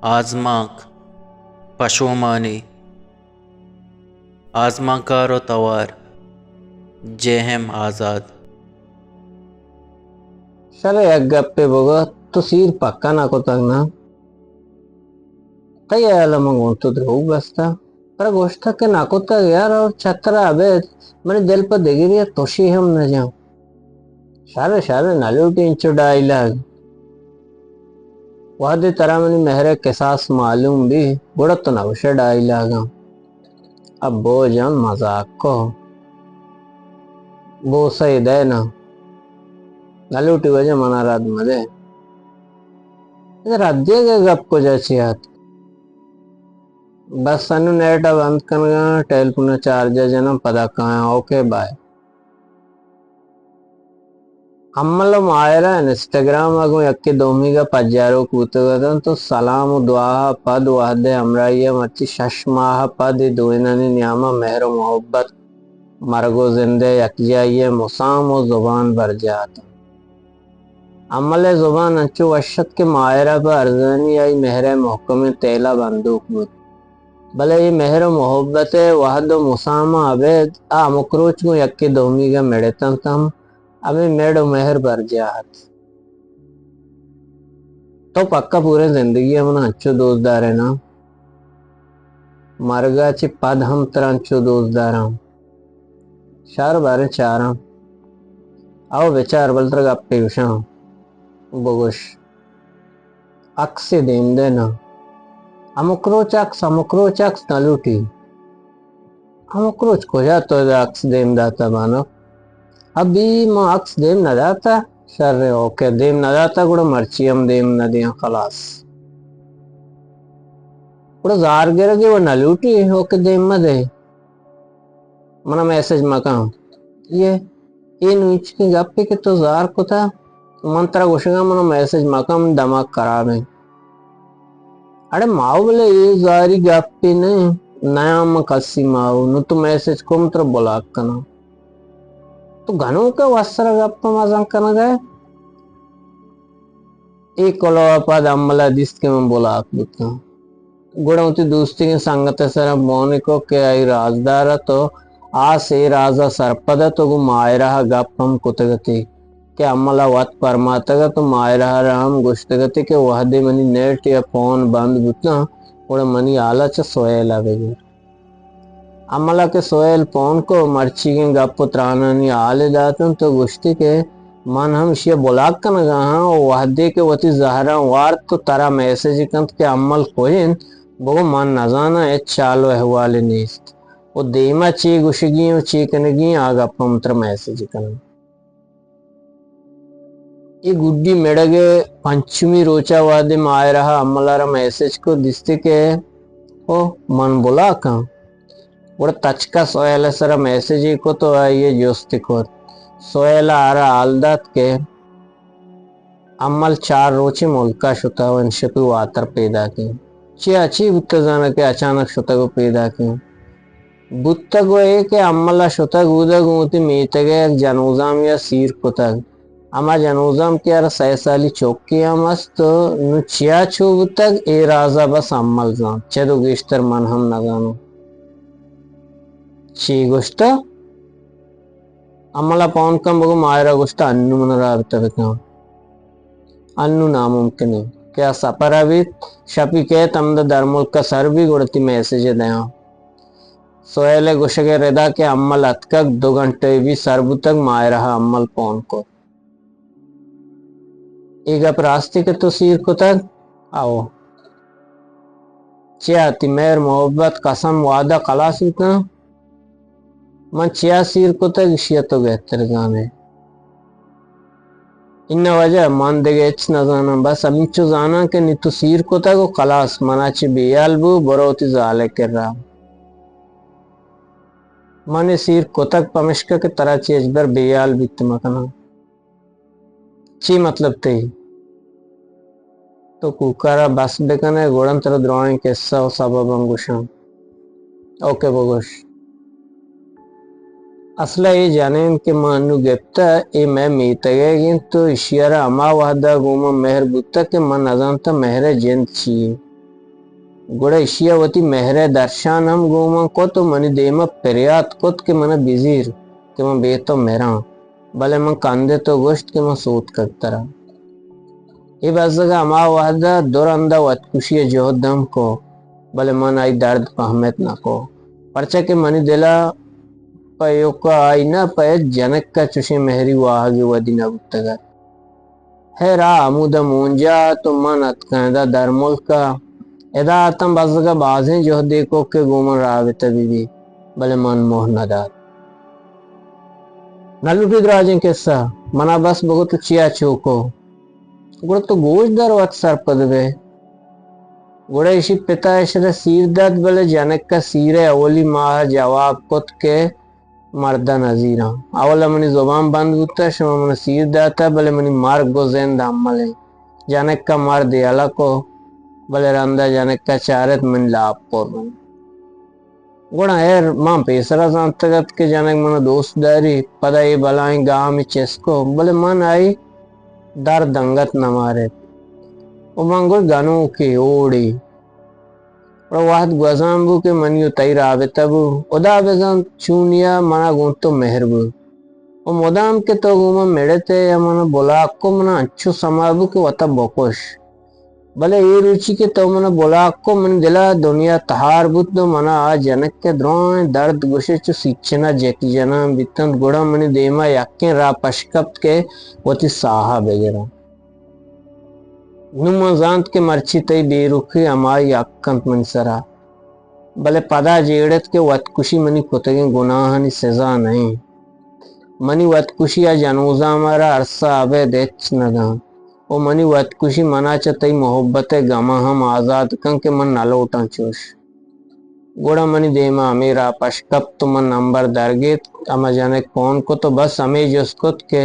آزمانک، پشومانی، آزمانکار ءُ توار، جے ایم آزاد۔ شر، یک گپے بگو، تو سیر پکا نہ کتگ نا؟ تئی ہیال ءَ من گوں تو دروگ بستہ؟ ترا گوشتگ کہ نہ کتگ یار، اور چہ ترا ابید منی دل پہ دگرے ءَ تشے ہم نہ جاں۔ شر شر، نہ لوٹی انچو ڈائیلاگ۔ وہدے ترا منی مہر ءِ کساس معلوم بی، گڑا تو نہ گوشے ڈائیلاگاں۔ ابو جان مزاک کو۔ بوسہ ءَ دئے نا۔ نہ لوٹی واجہ منا رد مدے۔ اے رد دیگ ءِ گپ کجا چی ات؟ بس انوں نیٹ ءَ بند کنگاں، ٹیلیفون ءَ چارج ءَ جناں، پدا کایاں۔ اوکے، بائے۔ امل ءُ ماہرہ انسٹاگرام ءَ گوں یکے دومیگ ءَ پجاروک بوتگ اتنت ءُ سلام ءُ دعا ءَ پد وہد ءِ ہمراہی ءَ مرچی شش ماہ ءَ پد اے دوئینانی نیام ءَ مہر ءُ محبت، مرگ ءُ زند ءِ یکجائی ءِ مسام ءُ زبان برجاہ اتنت۔ امل ءِ زبان انچو وش ات کہ ماہرہ پہ ارزانی آئی مہر ءِ مہکمیں تیل ءَ بندوک بوت۔ بلے اے مہر ءُ محبت ءِ وہد ءُ مسام ءَ ابید آ ہمک روچ گوں یکے دومیگ ءَ مڑ اتنت ہم ہمے مڑ ءُ مہر برجاہ ات۔ تو پکا پوریں زندگی ءَ من ءَ انچو دوست دارئے نا؟ مرگ ءَ چہ پد ہم ترا انچو دوست داراں۔ شر، باریں چاراں۔ او بچار، بل ترا گپے گوشاں۔ بگوش۔ عکسے دیم دئے نا۔ ہمک روچ عکس، ہمک روچ عکس نہ لوٹی۔ ہمک روچ کجا تو ادا عکس دیم داتا بانک؟ ابھی ما عکس دیم نہ داتا۔ شر، اوکے، دیم نہ داتا، گڑا مرچی ہم دیم نہ دیاں، خلاص۔ گڑا زار گرگے و نہ لوٹی، اوکے، دیم مہ دے۔ منا میسج مکن۔ یہ، اے نوچکیں گپے کہ تو زار کتا، من ترا گوشگاں منا میسج مکن، دماغ خراب ہیں۔ اڑے ماو، بلے اے زاری گپے نہ، نیام کسی ماو، نو تو میسج کم ترا بلاک کناں۔ تو گنوک ء وسر ء گپ ء مزن کنگ ء۔ اے کلوہ ء پد امل ء دیست کہ من بلاک بوتاں۔ گڑا وتی دوستیگیں سنگت ء سرا پونے کو کہ آئی رازدار ات و آس اے راز ء سرپد ات و گوں ماہرہ ء گپ ہم کتگ اتی کہ امل ء وت پرماتگ ات و ماہرہ ء را ہم گوشتگ اتی کہ وہدے منی نیٹ یا پون بند بوتاں، گڑا منی حال ء چہ سہیل ء بگر۔ امل ء کہ سہیل پون کو، مرچیگیں گپ و ترانانی حالے دات انت و گوشتی کہ من ہم اشی ء بلاک کنگ ء آں و وہدے کہ وتی زہراں وارت و ترا میسجے کنت کہ امل کج انت، بگو من نزاناں، ہچ حال و احوالے نیست و دیما چے گوشگی و چے کنگی آ گپ ہم ترا میسج کناں۔ اے گڈی مڑگ ء پنچمی روچ ء وہدے ماہرہ ء امل ء را میسج کت، دیستی کہ او من بلاک آں۔ گڑا تچک ء سہیل ء سرا میسجے کت و آئی ء جستی کت۔ سہیل ء آرا حال دات کہ امل چار روچے ملک ء شتہ و انشپی واتر پیداک انت۔ چیا چی بوتہ زانہ کہ اچانک شتگ و پیداک انت؟ بوتگ و اے کہ امل ء شتگ اود ء گوں وتی میتگ ء یک جنوزامے ء سیر کتگ۔ ہما جنوزام کہ آرا سئے سالی چکے ہم است، نوں چیا چو بوتگ، اے راز ء بس امل زانت۔ چد و گیشتر من ہم نزاناں۔ چی گوشتہ؟ امل ء پون کن بگو ماہرہ گوشتہ انوں من رابطہ بکن۔ انوں ناممکن انت کہ آ سپر ء بیت، شپی کئیت ہمدا درملک ء سر بی گڑا تی میسج ء دیاں۔ سہیل ء گوشگ ء ردا کہ امل اتکگ، دو گھنٹہ بی سر بوتگ، ماہرہ ء امل پون کت۔ اے گپ راستی کہ تو سیر کتگ؟ او۔ چیا تی مہر محبت قسم وعدہ خلاص بوتاں؟ من چیا سیر کتگ، اشی ء تو گہتر زانئے۔ اناں واجہ، من دگہ ہچ نزاناں، بس ہمینچو زاناں کہ نی تو سیر کتگ و خلاص، منا چہ بے ہیال بو، برو وتی زال ء کرا۔ من اے سیر کتگ پمشکا کہ ترا چہ ہچبر بے ہیال بیت مکناں۔ چی مطلب تئی؟ تو کوکار ء بس بکن ئے، گڑا ترا درائیں کسہ و سبب ہم گوشاں۔ اوکے، بگوش۔ اصل ء اے جنین کہ ما انوں گپتہ، اے مئے میتگ ئیگ انت و اشی ء را ہما وہد ء گوں ما مہر بوتہ کہ ما نزانتہ مہر ء جند چی انت۔ گڑا ایشی ءَ وتی مہر ءِ درشان ہم گوں من کت ءُ منی دیم ءَ پریات کت کہ من ءَ بزیر کہ من بے تو مراں، بلے من کندت ءُ گوشت کہ من سوتکگ ترا۔ اے بزگ ءَ ہما وہد ءَ دو رند ءَ وتکشی ءِ جہد ہم کو، بلے من آئی درد پہمت نہ کو، پرچا کہ منی دل ءَ پہ ایوک ءَ آئی نہ، پہ ہچ جنک ءَ چشیں مہری واہگے ودی نہ بوتگ ات۔ ہیر آ ہمود ءَ مونجا ات ءُ من اتکاں ادا درملک ءَ۔ ادا اتاں بزگ ءَ بازیں جہدے کو کہ گوں من رابطہ بہ بی، بلے من موہ نہ دات۔ نہ لوٹی دراجیں قصہ، منا بس بگو تو چیا چوکو؟ گڑا تو گوش در وت سرپد بے۔ گڑا ایشی پتا ایشرا سیر دات، بلے جنک ءَ سیر ءِ اولی ماہ ءَ جواب کت کہ مرد ءَ نزیراں۔ اول ءَ منی زبان بند بوتہ، شما من ءَ سیر داتہ، بلے منی مرگ گوں زند ہمل انت۔ جنک ءَ مرد یلہ کو، بلے رند ءَ جنک ءَ چارت منی لاپ پر انت۔ گڑا ہیر من پیسرا زانتگ ات کہ جنک من ءَ دوست داری، پدا اے بلائیں گامے چست کو، بلے من آئی درد انگت نہ مارت۔ و من گوشت گنوکے اوڑے۔ گڑا وہد گوزان بو کہ منی و تئی رابطہ بو۔ ہدا بزانت چونیا منا گوں تو مہر بو۔ و مدام کہ تو گوں من مڑت ئے یا منا بلاک کو، منا انچو سما بو کہ وتا بکش۔ بلے اے روچی کہ تو منا بلاک کو، منی دلا دنیا تہار بوت و منا آ جنک ء درائیں درد گوشے چو سیچنا جک جنان بیتنت، گڑا منی دیما یکیں راہ پش کپت کہ وتی ساہا بگراں۔ نوں من زانت کہ مرچی تئی بے رخی ہمائی حق انت منی سرا، بلے پدا جیڑت کہ وتکشی منی کتگیں گناہانی سزا نہ انت۔ منی وتکشی ء جنوزام ء را ارسا ابید ہچ نہ دنت و منی وتکشی منا چہ تئی محبت ء گماں ہم آزاد کنت کہ من نہ لوٹاں چوش۔ گڑا منی دیما ہمے راہ پش کپت و من نمبر درگیت، ہما جنک فون کت و بس ہمے جست کت کہ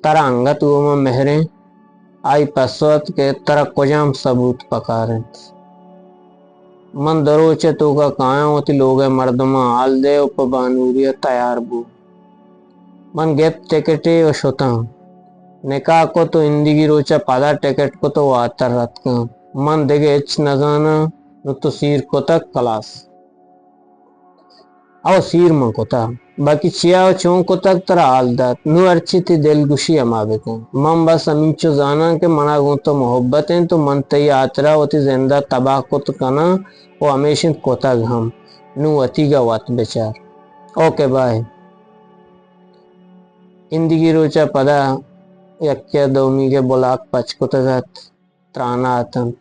ترا انگت گوں من مہریں؟ آئی پسو ات کہ ترا کجام ثبوت پکار انت؟ من دو روچ ء توکا کایاں، وتی لوگ ء مردماں حال دئے و پہ بانوری ء تیار بو۔ من گپت ٹکٹے و شتاں۔ نکاح کت و ایندگی روچ ء پدا ٹکٹ کت و واتر اتکاں۔ من دگہ ہچ نزاناں، نوں تو سیر کتگ، کلاس۔ او سیر من کتگ، باقی چیا و چون کتگ ترا حال دات۔ نوں ہرچی تئی دل گوشی ہما بکن۔ من بس ہمینچو زاناں کہ منا گوں تو محبت انت و من تئی ہاترا وتی زند ء تباہ کت کناں و ہمیش انت کتگ ہم۔ نوں وتیگا وت بچار۔ اوکے، بائے۔ ایندگی روچ ء پدا یکے ء دومیگ ء بلاک پچ کتگ ات، تران ء اتنت۔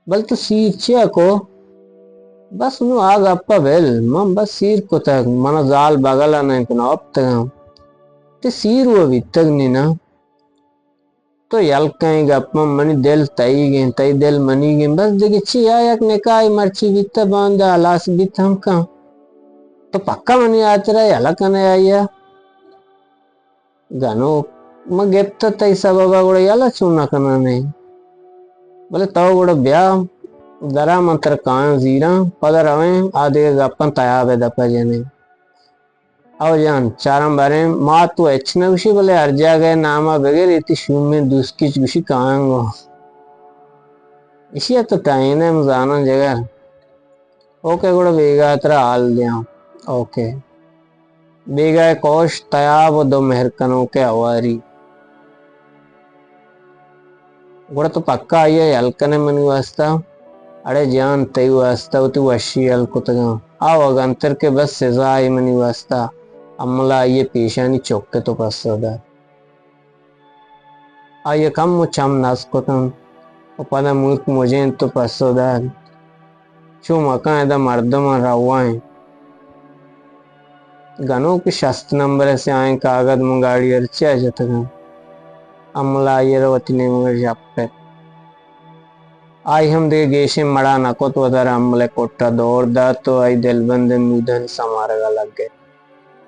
بلے تو سیر چیا کو؟ بس نوں آ گپ ء بل، من بس سیر کتگ، من ء زال بگل ء نہ انت، نہ وپتگاں۔ تئی سیر و بیتگ نی نا؟ تو یل کن اے گپاں، منی دل تئیگ انت، تئی دل منیگ انت، بس دگہ چی؟ آ یک نکاحے مرچی بیتہ، باندا ہلاس بیت ہم کن۔ تو پکا منی ہاترا یلہ کن ئے آئی ء؟ گنوک، من گپتہ تئی سبب ء، گڑا یلہ چون نہ کناں نے؟ بلے تو گڑا بیا، درا من ترا کایاں زیراں، پدا رویں، آ دگہ گپاں تیاب ء دپ ء جنیں۔ او جان، چاراں بریں، ما تو ہچ نہ گوشی، بلے ہر جاگہ ء نام ء بگر، اے تئی شومیں دوسکیچ گوشی کایاں گوں۔ ایشی ء تو ٹائین ء ہم زاناں جگر۔ اوکے، گڑا بیگاہ ء ترا حال دیاں۔ اوکے۔ بیگاہ ء کوش، تیاب و دو مہر کنوک ء ہواری۔ گڑا تو پکا آئی ء یل کن ئے منی واستا؟ اڑے جان، تئی واستا وتی وشی یل کتگاں۔ آ وگنتر کہ بس سزا ئے منی واستا۔ امل ء آئی ء پیشانی چک ء تو پسو دات۔ آئی ء کمو چم نز کت انت و پدا ملک مجینت و پسو دات، چو مکن، ادا مردماں روا انت۔ گنوک شست نمبر ء سیاہیں کاگد من گاڑی ء چیا جتگ انت؟ امل آئی ء را وتی نیمگ ء ژپ ات۔ آئی ہم دگہ گیشیں مڑا نہ کت، وتارا امل ء کٹ ء دور دات و آئی دلبند ء مودانی سمارگ ء لگ ات۔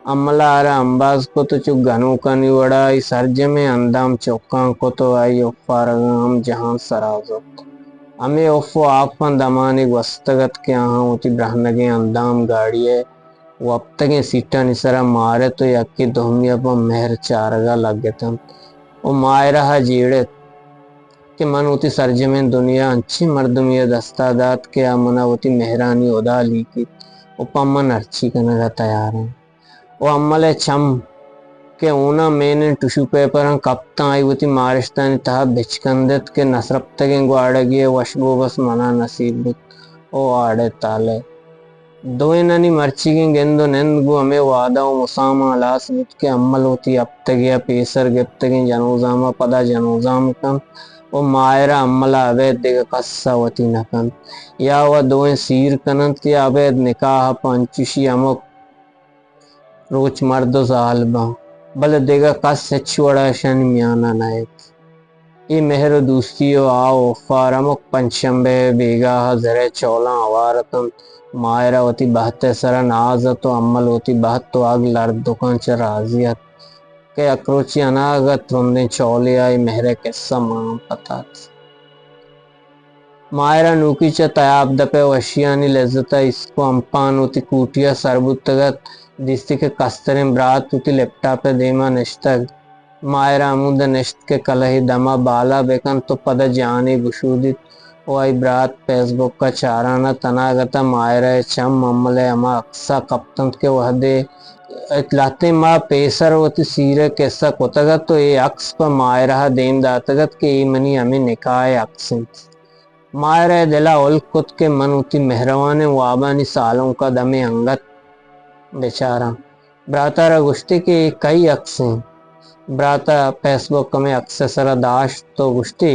امل ء آرا امباز کت و چو گنوکانی وڑا آئی سرجمیں اندام چکاں کت و آئی اف آرگاں ہم جہان سرا زرت۔ ہمے اف و آپاں دمانے گوستگ ات کہ آہاں وتی برہنگیں اندام گاڑی ء وپتگیں سیٹانی سرا مارت و یکے دومی ء پہ مہر چارگا لگتنت و ماہرہ ء جیڑت۔ کہ من وتی سرجمیں دنیا انچیں مردمے ءِ دست ءَ دات کہ آ من ءَ وتی مہرانی ہدا لیکیت ءُ پہ من ہرچی کنگ ءَ تیار انت۔ ءُ امل ءِ چم کہ ہوناں مینیں ٹشو پیپراں کپتاں، آئی وتی مارشتانی تہا بچکندت کہ نسرپتگیں گواڑگے ءِ وشگوبس من ءَ نصیب بوت۔ او آڑ ءِ تالہ! دوئینانی مرچیگیں گند ءُ نند گوں ہمے وعدہ ءُ مساماں ہلاس بوت کہ امل وتی ہپتگے ءَ پیسر گپتگیں جنوزام ءَ پدا جنوزام کنت ءُ ماہرہ امل ءَ ابید دگہ کس ءَ وتی نہ کنت، یا وَ دوئیں سیر کن انت یا ابید نکاح ءَ پہ انچوشی ہمک روچ مرد ءُ زال باں، بلے دگہ کس ہچ وڑ ءَ اشانی میان ءَ نئیت۔ اے مہر ءُ دوستی ءُ آہ ءُ اوفار ہمک پنچ شمبے ءِ بیگاہ ءَ زر ءِ چولاں ہوار ات انت۔ ماہرہ وتی بہت ءِ سرا ناز ات ءُ امل وتی بہت ءُ اگل ہر دکاں چہ رازی ات کہ یک روچے اناگت رندیں چولے ءَ اے مہر ءِ کسہ ماں پتات۔ ماہرہ نوکی چہ تیاب دپ ءِ وشیانی لذت ءَ ایسکو ہمپان وتی کوٹی ءَ سر بوتگ ات، دیستی کہ کستریں برات وتی لیپ ٹاپ ءِ دیما نشتگ۔ ماہرہ ہمودا نشت کہ کلہے دما بالا بکنت ءُ پدا جانے گشودیت ءُ آئی برات پیس بک ءَ چاران ات۔ اناگت ءَ ماہرہ ءِ چم امل ءِ ہما عکس ءَ کپت انت کہ وہدے لہتیں ماہ پیسر وتی سیر ءِ کسہ کتگ ات ءُ اے عکس پہ ماہرہ ءَ دیم داتگ ات کہ اے منی ہمے نکاح ءِ عکس انت۔ ماہرہ ءِ دل ءَ ہلک کت کہ من وتی مہروانیں وابانی سالونک ءَ دمے انگت بچاراں۔ برات ءَ را گوشتی کہ اے کئی عکس انت؟ برات ءَ پیس بک ہمے عکس ءِ سرا داشت ءُ گوشتی،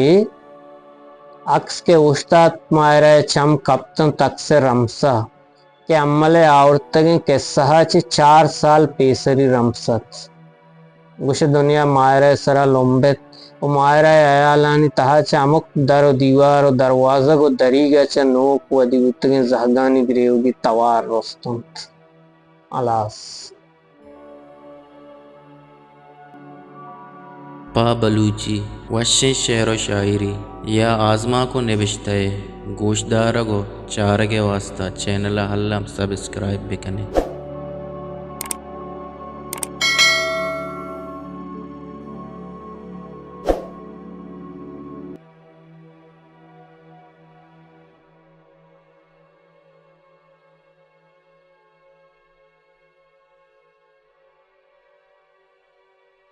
عکس کہ اوشتات ماہرہ ءِ چم کپت انت عکس ءِ رمس ءَ کہ امل ءِ آورتگیں کسہ ءَ چہ چار سال پیسری رمس ات۔ گوش دنیا ماہرہ ءِ سرا لمبت ءُ ماہرہ ءِ ہیالانی تہا چہ ہمک در ءُ دیوار ءُ دروازگ ءُ دریگ ءَ چہ نوک ودی بوتگیں زہگانی گریوگی توار رست انت۔ ہلاس۔ پہ بلوچی وشیں شعر ءُ شاعری یا آزمانک ءُ نبشتہ ءِ گوشدارگ ءُ چارگ ءِ واستہ چینل ءَ الم سبسکرائب بکن ات۔